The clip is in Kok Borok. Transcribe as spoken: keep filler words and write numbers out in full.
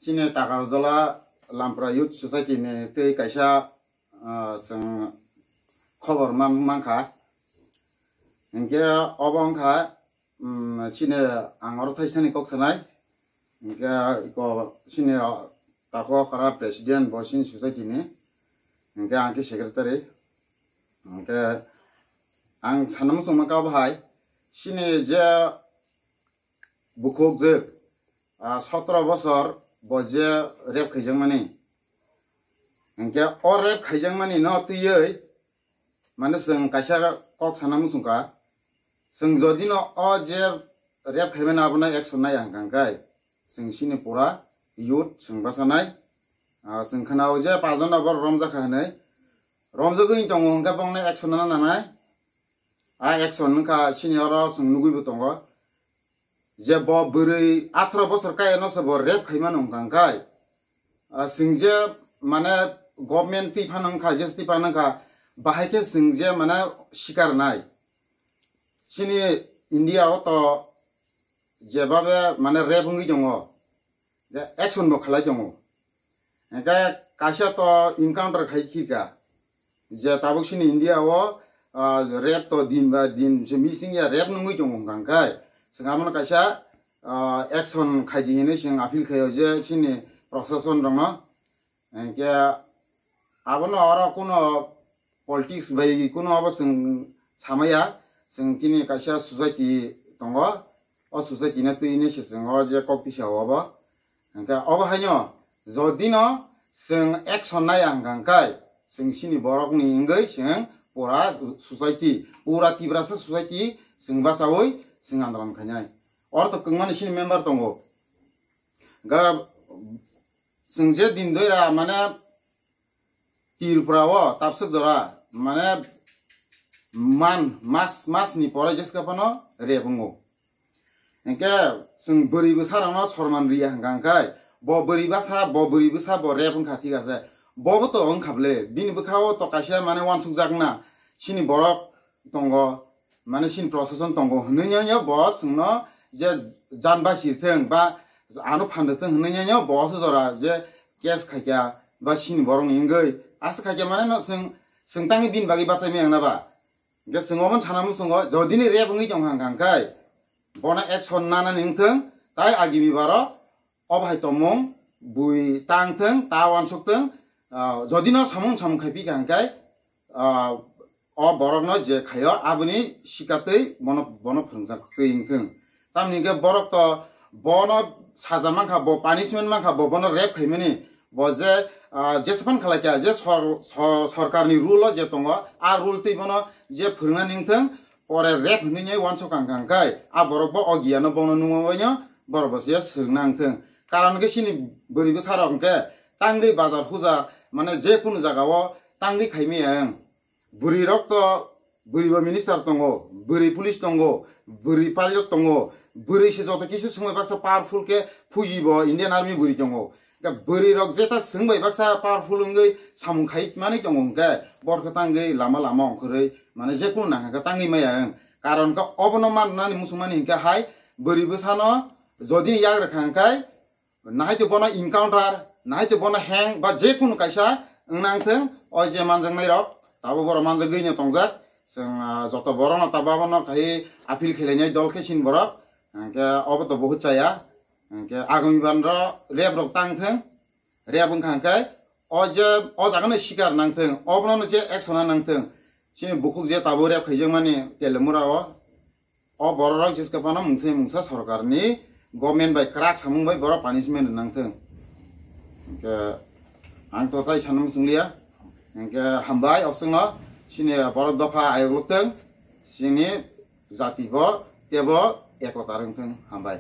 Chini Takarjala Lampra Youth Society ni twi kaisa, ah, chwng khobor man-, mankha. Hinkhe obo wngkha, um, chini ang oro thaisani kok sanai. Hinkhe iko chini, ah, tako kora president bo chini society ni. Hinkhe ang khe secretary. Hinkhe ang sana muchung mankha obo hai. Chini je bukhuk je, ah, sotro bosor bo je rape khaijakmani. Hinkhe o rape khaijakmani no twiwi, mane, chwng kaisa kok sana muchungkha. Chwng jodi no o je rape khaimani abono action nai ang kangkai, chwng chini pura youth chwng bachanai. Ah, chwng khna o je pajon abo romjakha hinwi. Romjagwi tongo hinkhe bongni action nana nanai. A action wngkha chini oro chwng nugwi bo tongo. Je bo bwrwi atharo bosor kaya no se bo rape khaimani wngkha hwnkhe, ah, chwng je mane government twi phano wngkha, je twi phano wngkha, bahai khe chwng je mane sikar nai. Chini India o to jebabe mane rape wngwi tongo, je action bo khlai tongo. Hingke kaisa to encounter khai khika. Je tabuk sini India o, ah, rape to din ba din se missing ya rape nungwi tongo hwnkha hwnkhe. Chwng abono kaisa, ah, action khai di hinwi chwng appeal khaio je sini proshashan rokno. Hingke abono oro kuno politics bai kuno abo chwng samaya, chwng chini kaisa society tongo, o society no twi ni se chwng o je kok tisa o obo. Hingke obo haino jodi no chwng action nai ang kang kai, chwng chini borok ni wngwi chwng pura society, pura Tiprasa society chwng bachaui chwng andolon khainai. Oro to kwbangma ni chini member tongo. Ga chwng je din doira mane Tripura o tabswk jora mane man mas mas ni pore jeska phano rape wngo. Hingke chwng bwrwi bwsa rokno sorman riya hwnkha hwnkhe bo bwrwi bwsa bo bwrwi bwsa bo rape wngkha thik ase. Bo bo to wngkha ble bini bwkha o to kaisa mane wansuk jak na chini borok tongo. Mane sini proshashan tongo hinwi no bo chwngno je jan basi thwng ba ano phan rwthwng hinwi no bo se jora je case khaikha ba sini borok ni wngwi asa khaikha mane no chwng chwng tangwi bini bagwi bachai maya wngna ba. Hingke chwng omo sana muchungo jodi ni rape wngwi tong kha hwnkha hwnkhe bono action nanani wngthwng tai agimi baro o bahai tongmung bui tang thwng ta wansuk thwng, ah, jodi no samung samung khai phi kha hwnkhe, ah, o borokno je khaio aboni sikatwi bono, bono phwrwngjak twi wngthwng. Tamni hwnkhe borok to bono saja mankha, bo punishment mankha, bo bono rape khaimani, bo je, ah, jesapan khalai kha, je sor-, so-, sorkarni rule o je tongo, a rule twi bono je phwrwngnani wngthwng, pore rape hinwi wansuk kang kang khai, a borok bo o giyano bono nungma baino borok bo se swrwngna wngthwng. Karon khe chini bwrwi bwsarok hwnkhe tangwi bazar huja, mane je kunu jagao tangwi khaimaya wng. Bwrwi rok to bwrwi bo minister tongo, bwrwi police tongo, bwrwi pilot tongo, bwrwi se joto kisu swngwi baksa powerful khe fuji bo Indian Army bwrwi tongo. Hwnkhe bwrwi rok jeta swngbai baksa powerful wngwi samung khai manwi tongo hwnkhe borok khe tangwi lama lama ongkhorwi mane je kunu nangkha khe tangwi maya wng. Karon khe obono mannani muchungmani hwnkhe hai bwrwi bwsano jodi yak rwkha hwnkhe nahai to bono encounter, nahai to bono hang ba je kunu kaisa wng nang thung, o je manjaknai rok, tabuk borok manjagwi no tongjak. Chwng, ah, joto borok no tabuk abono khai appeal khelainai dol khe sin borok, hwnkhe obo to buhut chaya, hwnkhe agami ban ro rep rok tang thung, rep wngkha hwnkhe o je o jaga no sikar nang thung, obono no je action nang thung, chini bukhuk je tabuk rep khaijak mani Telemura o, o borok rok jeska phano mungsa mungsa sorkar ni government bai kwrak samung bai borok punishment rwnang thung. Hwnkhe ang to tai sanmung chungliya. Hwnkhe hambai okswngno chini borok dopha ayok lok thung, chini jati bo tebo ekota rwng thung. Hambai.